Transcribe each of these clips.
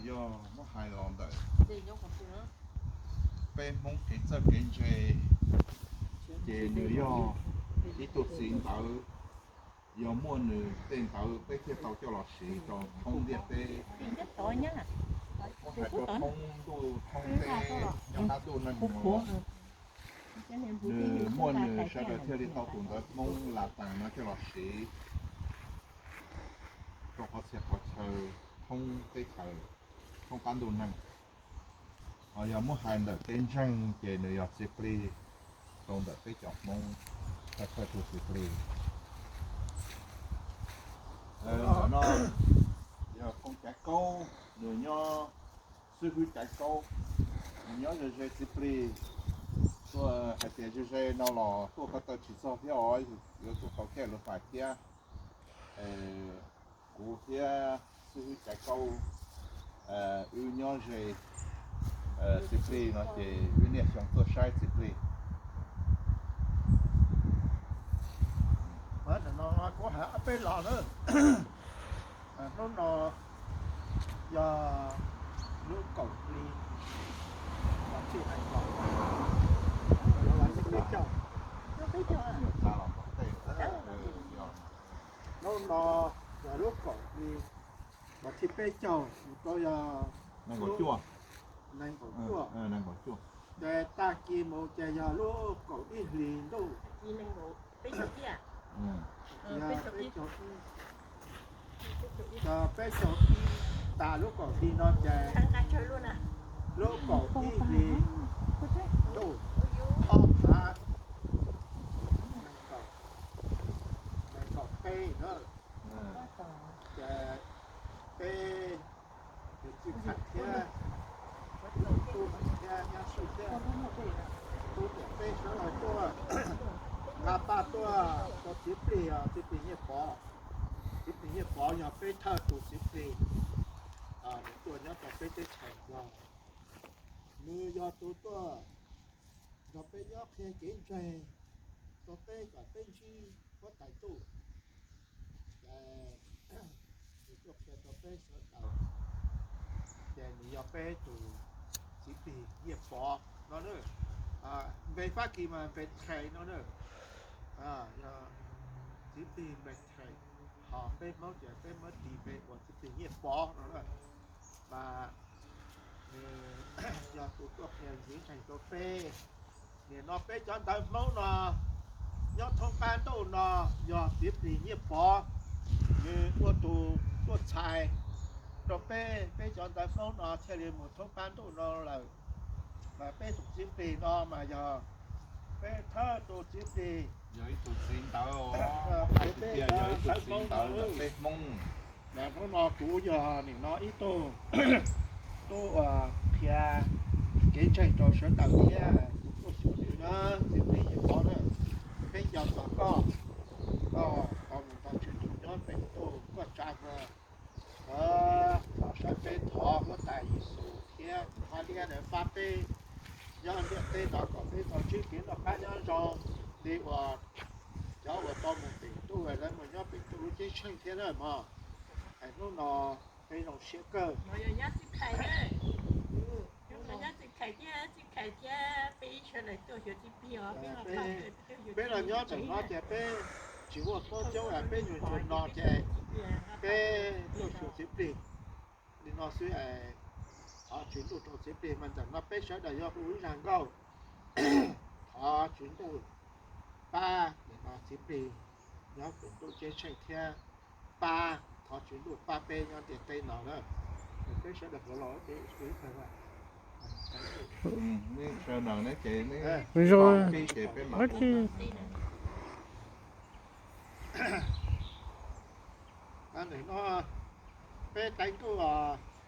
Yog muab hais los ntawm peb Hmoob kev txawj kev ntse, ces nws yog ib tug txiv ntawv, yog muaj nws tej ntawv peb thiaj tau coj los siv rau thoob ntiaj teb, hais rau thoob ntuj thoob teb, nyob qab ntuj neeg no. Nws muaj nws sawv daws thiaj li tau tus ntawv Hmoob Latas no coj los siv rau qhov txhia qhov chaw thoob teb chaws, thoob qab ntuj neeg. Ho yog muab hais ntawm peb ntseeg ces nws yog txiv plig rau ntawm peb cov Hmoob, thawj thawj tus txiv plig. Ntawm no yog Kooj Caiv Kaub, nws nyob Xib Hwb Caiv Kaub, nws nyob ze ze txiv plig, tuaj hais tias ze ze no los tuaj ko taw tsis txog thiab os, yuav tsum tau caij lus fais thiab. Kuv thiab Xib Hwb Caiv Kaub, wb nyob ze txiv plig no ces wb niaj xyoo tuaj saib txiv plig. Ntawm no kuv hais ob peb los na. Hnub no yog lub kaum hli, los txij hais kaum, los txij peb caug. Hnub no yog lub kaum hli, los txij peb caug, mus rau yog nees nkaum cuaj. Ces tag kis mus ces yog lub kaum ib hlis ntuj. Yog peb caug ib, yog peb caug ib tas lub kaum hli no ces lub kaum ib hlis ntuj ob phav nees nkaum peb na. Ces peb tus txij kheej thiab tus tub thiab nyab sij thiab tub tiam peb sawv daws tuaj nqa paj tuaj rau txiv plig, txiv plig Nyiaj Pov. Txiv plig Nyiaj Pov yog peb thawj tus txiv plig, nws tuaj nyob rau peb teb chaws Nplog. Nws yog tus tuaj nrog peb nyob qhia kev ntseeg rau peb kom peb ntsib huab tais ntuj. Ces nws tuaj qhia rau peb sawv daws, ces nws yog peb tus txiv plig Nyiaj Pov no na. Npe Fab Kis mas npe Thais no na. Txiv plig npe Thais, ho peb Hmoob ces peb muab tis npe ua txiv plig Nyiaj Pov no na. Mas nws yog tus tuaj qhia kev ntseeg rau peb. Nim no peb cov ntawv Hmoob no nyob thoob qab ntuj no yog txiv plig Nyiaj Pov, nws ua tus tuaj txhais rau peb, peb cov ntawv Hmoob no thiaj li mus thoob qab ntuj no lawm. Mas peb tus txiv plig no mas yog peb thawj tus txiv plig, yog ib tug txiv ntawv, yog ib tug txiv ntawv ntawm peb Hmoob. Mas hnub no kuv yog nim no ib tug tub uas qhia kev ntseeg rau sawv daws thiab tus tuaj xyuas nws na, txiv plig Nyiaj Pov na. Peb nco txog koj, koj tau mus nrog Tswv Ntuj nyob peb ntuj, koj tsa muag thov saib peb thov huab tais Yexus thiab tus hab liab ntawd pab peb nyob ntiaj teb no kom peb tau ntsib kev noj qab nyob zoo li uas cov uas tau mus pem ntuj, lawv mus nyob pem ntuj lub ceeb tsheej thiab na mog. Hnub no peb zoo siab kawg. Peb los nyob ntawm no ces peb tsis muaj Hmoob coob, peb nyuag ntsuag no ces peb tuaj xyuas txiv plig li no xwb. Thov Tswv Ntuj rau txiv plig mas ntawm no peb sawv daws yog hu ib zag nkauj. Thov Tswv Ntuj pab nim no txiv plig nyob pem ntuj ceeb tsheej thiab pab, thov Tswv Ntuj pab peb nyob ntiaj teb no na. Peb sawv daws los no peb teev ntuj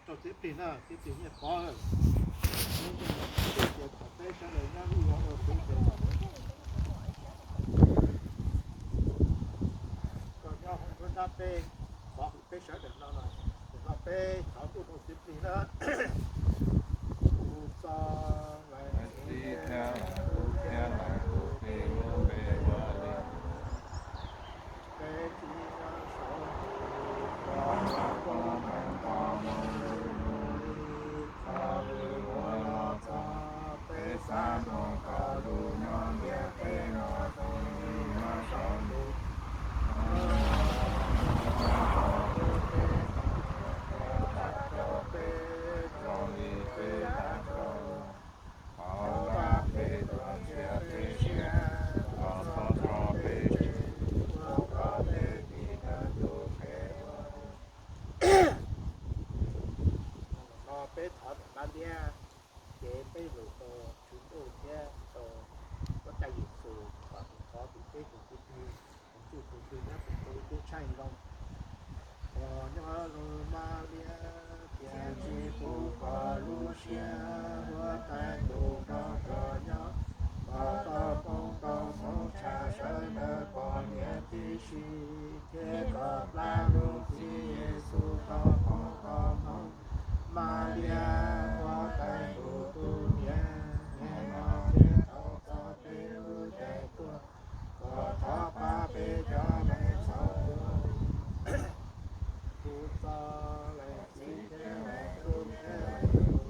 rau txiv plig na, txiv plig Nyiaj Pov. Ces thaum peb sawv daws nyob ib yam ua txiv plig, koj nyob hauv nruab nrab peb, pov hwm peb sawv daws no, no peb thov ntuj rau txiv plig na. Kuv txo lawv txiv thiab lawv tub thiab lawv tus plig lub npe ua li. Peb txiv nyob saud, koj nyob koj, koj nyob koj, nyob zoo Mab Liab, tiam sis kuv koj lub siab huab tais ntuj nrog koj nyob, koj tau poob tau hmoov tshaj sawv daws poj niam tib si, thiab koj plab lub txiv Yexus tau poob tau hmoov. Mab Liab, huab tais ntuj tus niam, hnub no thiab thaum txog peb lub caij tuag, koj thov pab peb cov neeg txhaum, tus txoj leej txiv thiab leej tub thiab leej tub,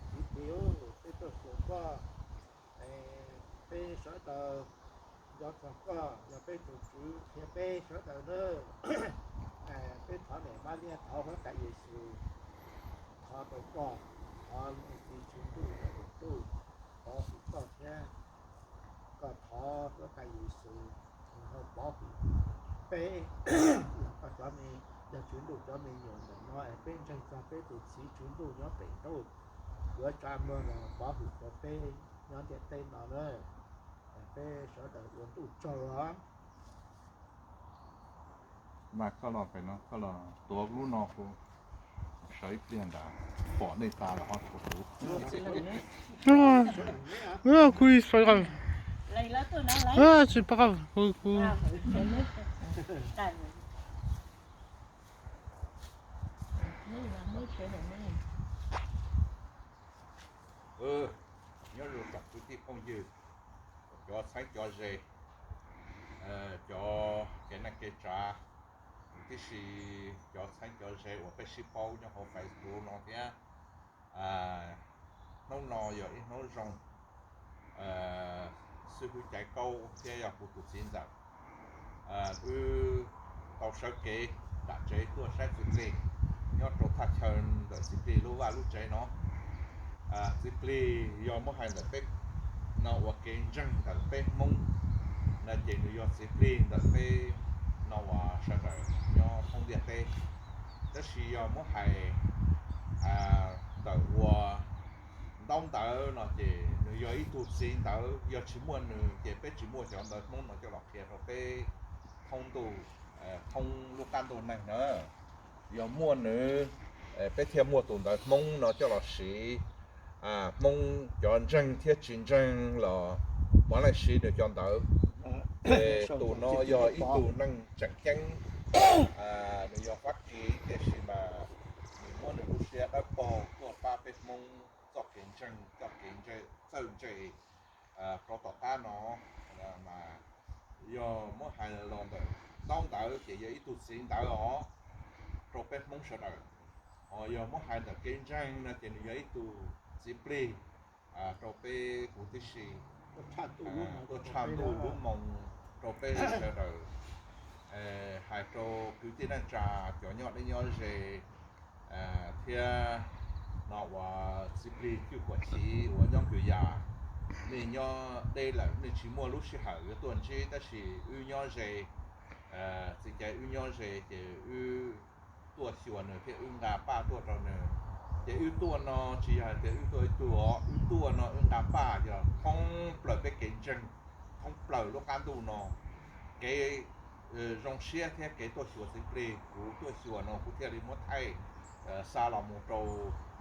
txiv pliv, peb tuaj xyuas koj, peb sawv daws nco txog koj yog peb tus Tswv qhia peb sawv daws nawb. Peb thov niam Mab Liab, thov huab tais Yexus, thov rau koj, thov leej txiv Tswv Ntuj yog tus Ntuj pov hwm koj thiab. Koj thov huab tais Yexus ho pov hwm peb, koj cov me, yog Tswv Ntuj cov me nyuam ntawm no es peb ntseeg txog peb tus txiv Tswv Ntuj nyob pem ntuj, yuav tsa muag los pov hwm rau peb nyob ntiaj teb no na. Peb sawv daws ua ntuj tsaug os. Mas koj los pem no, koj los tuav lub no hu, sawv ib pliag ntawd pom nej tas los ho tuav kuv. Kuv, kuv, kuv, nyob zoo tsoom kwv tij phooj ywg, cov txheeb cov ze, cov kev neej kev tsav, tib si cov txheeb cov ze uas peb sib paub nyob hauv Facebook no thiab. Hnub no yog ib hnub zoo, xib hwb Caiv Kaub thiab yog kuv tus txiv ntxawm, wb tau sawv kev nram tsev tuaj saib txiv plig nyob rau thaj chaw ntawm txiv plig lub vaj lub tsev no. Txiv plig yog muab hais ntawm peb no ua kev ntseeg ntawm peb Hmoob no ces nws yog txiv plig ntawm peb no uas sawv daws nyob thoob ntiaj teb. Tab sis yog muab hais ntawm ua ntaub ntawv no ces nws yog ib tug txiv ntawv, yog tsis muaj nws ces peb tsis muaj cov ntawv Hmoob no coj los qhia rau peb thoob ntuj thoob lub qab ntuj neeg na. Yog muaj nws, peb thiaj muaj tus ntawv Hmoob no coj los siv. Hmoob cov ntseeg thiab tsis ntseeg los puav leej siv nws cov ntawv. Ces tus no yog ib tug neeg tseem ceeb, nws yog Fab Kis tiam sis mas nws muab nws lub siab dawb paug tuaj pab peb Hmoob txoj kev ntseeg, txoj kev txawj ntse rau tom qab no. Mas yog muab hais los ntawm ntaub ntawv ces yog ib tug txiv ntawv os rau peb Hmoob sawv daws. Yog muab hais ntawm kev ntseeg no ces nws yog ib tug txiv plig rau peb huv tib si, tuaj tshaj ntuj lub moo rau peb sawv daws. Hais rau kwv tij neej tsa cov nyob deb nyob ze thiab no uas txiv plig Cwj Kuam Chiv uas nyob Nkwm Yas, nej nyob deb lawm nej tsis muaj lub sij hawm yuav tuaj ntsib, tab sis wb nyob ze, txiv Caiv wb nyob ze ces wb tuaj xyuas nws thiab wb nqa paj tuaj rau nws. Ces wb tuaj no tsis yog hais tias wb tuaj ib tug os, wb tuaj no wb nqa paj yog thoob plaws peb kev ntseeg, thoob plaws lub qab ntuj no. Kev zoo siab thiab kev tuaj xyuas txiv plig kuv tuaj xyuas no kuv thiaj li muab thaij xa los mus rau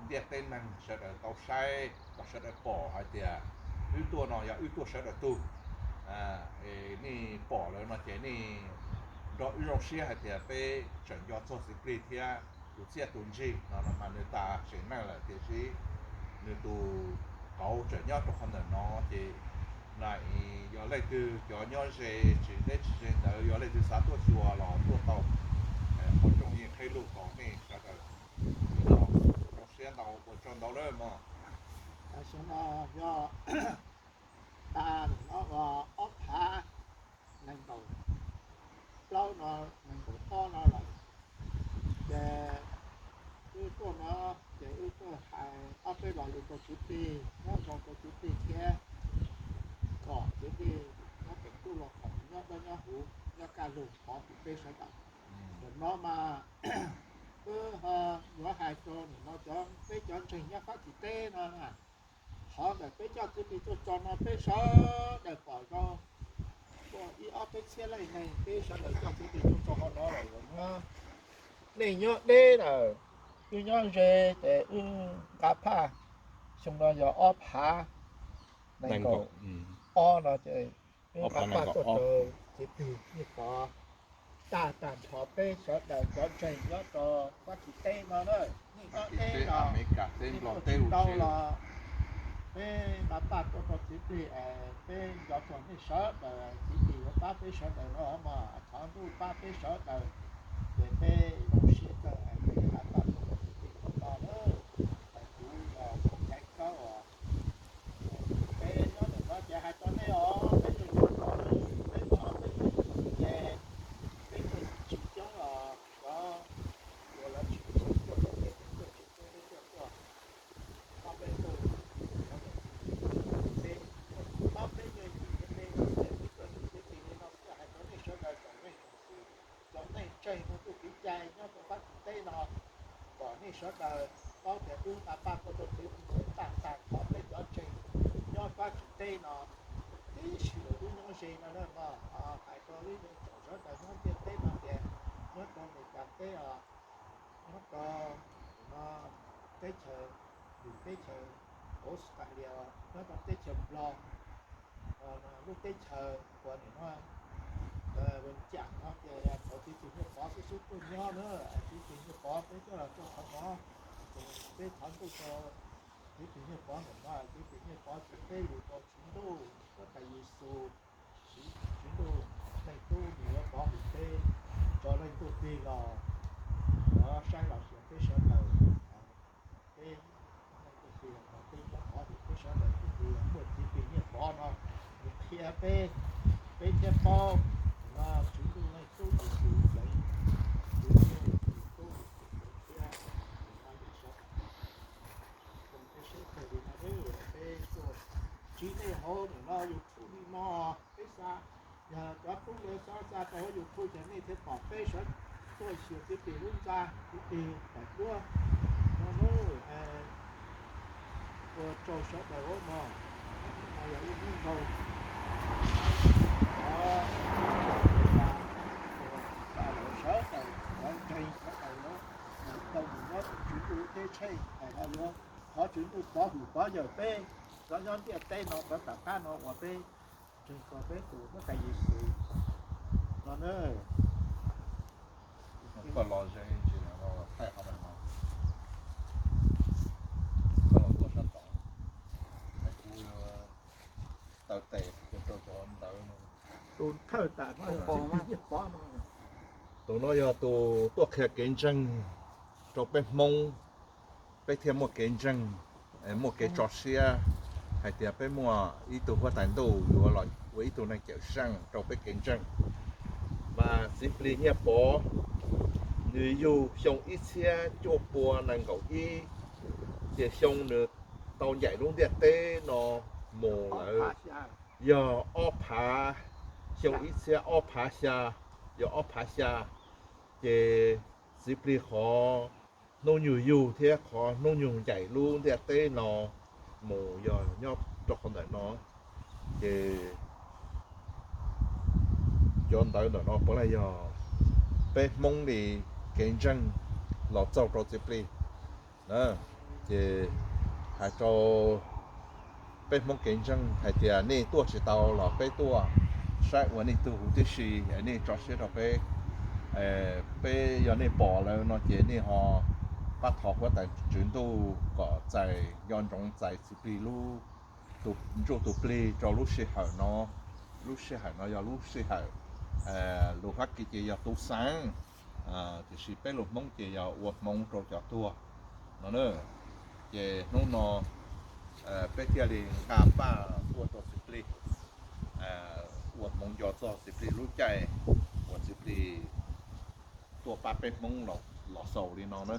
ntiaj teb neeg sawv daws tau saib, kom sawv daws pom hais tias wb tuaj no yog wb tuaj sawv daws tug. Nej pom lawm no ces nej nrog wb zoo siab hais tias peb tseem nco txog txiv plig thiab tus txiaj tus ntsig no. Mas nws tas tsev neeg lawm tiam sis nws tus qauv tseem nyob rau qhov ntawm no ces na, yog leej twg cov nyob ze tsis deb tsis ze ntawd yog leej twg xav tuaj xyuas los tuaj tau. Qhov rooj yeej qhib lug tos nej sawv daws. Zoo siab ntau, ua tsaug ntau lawm mog. Tam sim no yog tas no ob phav nees nkaum plaub no, nees nkaum ob no lawm. Ces wb tuaj no ces wb tuaj hais ob peb lo lus rau kwv tij, nyob zoo rau kwv tij thiab kom kwv tij nyob pem ntuj los kom nyob dawb nyob huv nyob kaj lug pov hwm peb sawv daws. Ntawm no mas wb ho yuav hais rau nim no cov peb cov ntseeg nyob Fab Kis teb no, qhov ntawm peb coj txiv plig tuaj tso no peb sawv daws pom zoo. Ib ob peb txhiab leej neeg peb sawv daws coj txiv plig tuaj txog hauv no lawm, nej nyob deb lawm, wb nyob ze ces wb nqa phaj. Xyoo no yog ob phav nees nkaum ob no ces wb nqa phaj tuaj rau txiv plig Nyiaj Pov, tag tag nrho peb sawv daws cov ntseeg nyob rau Fab Kis teb no na, nej nyob deb los, nej tuaj tsis tau los, peb nqa phaj tuaj rau txiv plig es peb nco txog nej sawv daws, txiv plig yuav pab peb sawv daws no mas thov ntuj pab peb sawv daws. Ces peb zoo siab kawg es peb nqa phaj tuaj rau txiv plig no na. Es kuv yog Caiv Kaub os. Peb nyob ntawm no ces hais rau nej os, peb yog Nyiaj Pov, peb nyob peb yog Nyiaj Pov ces peb tuaj tsis coob los cov uas lawv tsis tshua tuaj ces peb tuaj tsis coob, peb tuaj tuaj ob peb tug, peb ob peb nyuag yim thiab peb, peb tuaj tsis txiv plig li no xwb. Hais rau nej sawv daws tsoom neeg tsoom ntxwv, cov neeg ntseeg hnub tuj kev cai nyob rau Fab Kis teb no, kom nej sawv daws paub tias wb nqa phaj tuaj rau txiv plig ces tag tag nrho peb cov ntseeg nyob Fab Kis teb no tib si lawm wb nyob ze no na. Hais rau ib tsoom sawv daws nyob ntiaj teb no tias nyob rau Amelikas teb os, nyob rau teb chaws, teb chaws Australia, nyob rau teb chaws Nplog, lub teb chaws uas nim no Vias Cas no ces thov txiv plig Nyiaj Pov xub xub tuaj nyob na, txiv plig Nyiaj Pov peb coj los rau qhov no, peb thov ntuj rau txiv plig Nyiaj Pov ntawm no, txiv plig Nyiaj Pov txiv peb lus rau Tswv Ntuj, Huab Tais Yes Xus, Tswv Ntuj, Leej Tub nws yuav pov hwm peb tso Leej Tub plig los, los saib los xyuas peb sawv daws, peb Leej Tub plig los peb yuav pov hwm peb sawv daws, ces muaj txiv plig Nyiaj Pov no nws qhia peb, peb thiaj paub no Tswv Ntuj Leej Tub Yes Xus Xeev, Tswv Ntuj Leej Tub Yes Xus Xeev thiab no yog sawv daws zoo siab kawg li no, peb tuaj ntsib nej hauv ntawm no YouTube li no, peb xa, yog cov tub lawv xov xa rau hauv YouTube ces nej thiaj pom peb sawv tuaj xyuas txiv plig lub ntxa, txiv plig daim duab no na. Ua tsaug sawv daws no, no yog ib hnub nkaus, sawv daws cov ntseeg sawv daws tau mus nyob rau Tswv Ntuj lub teb chaws, hais no yuav thov Tswv Ntuj pov hwm pov yawm peb cov nyob ntiaj teb no, rov tom qab no uas peb ntseeg tau peb tus Huab Tais Yes Xus no na. Koj los ze ntsis no, thaij qhov ntawm no, koj los tuaj sab tod, kuv taw tes rau cov ntawd. Tus thawj tam no, tus no yog tus tuaj qhia kev ntseeg rau peb Hmoob, peb thiaj muaj kev ntseeg, muaj kev tso siab hais tias peb muaj ib tug Huab Tais Ntuj yuav los ua ib tug neeg cawm seej rau peb kev ntseeg. Mas txiv plig Nyiaj Pov, nws yug xyoo ib txhiab cuaj pua nees nkaum ib, ces xyoo nws tau ncaim lub ntiaj teb no mus lawm yog ob phav, xyoo ib txhiab ob phav xya, yog ob phav xya. Ces txiv plig qhov hnub nws yug thiab qhov hnub nws ncaim lub ntiaj teb no mus yog nyob rau qhov ntawm no. Ces cov ntawv ntawm no puav leej yog peb Hmoob li kev ntseeg los txaug rau txiv plig. Ces hais rau peb Hmoob kev ntseeg hais tias nej tuaj tsis tau los peb tuaj saib ua nej tug huv tib si, nej tso siab rau peb. Peb yog nej pom lawm no ces nej ho pab thov Huab Tais Tswv Ntuj kom txais nco ntsoov txais txiv plig lub, tus ntsuj tus plig rau lub sij hawm no. Lub sij hawm no yog lub sij hawm, lus Fab Kis ces yog tus xaav, tiam sis peb lus Hmoob ces yog ua hmoov rau cov tuag no na. Ces hnub no peb thiaj li nqa paj tuaj rau txiv plig, ua hmoov nco txog txiv plig lub caij uas txiv plig tuaj pab peb Hmoob los xaus li no na.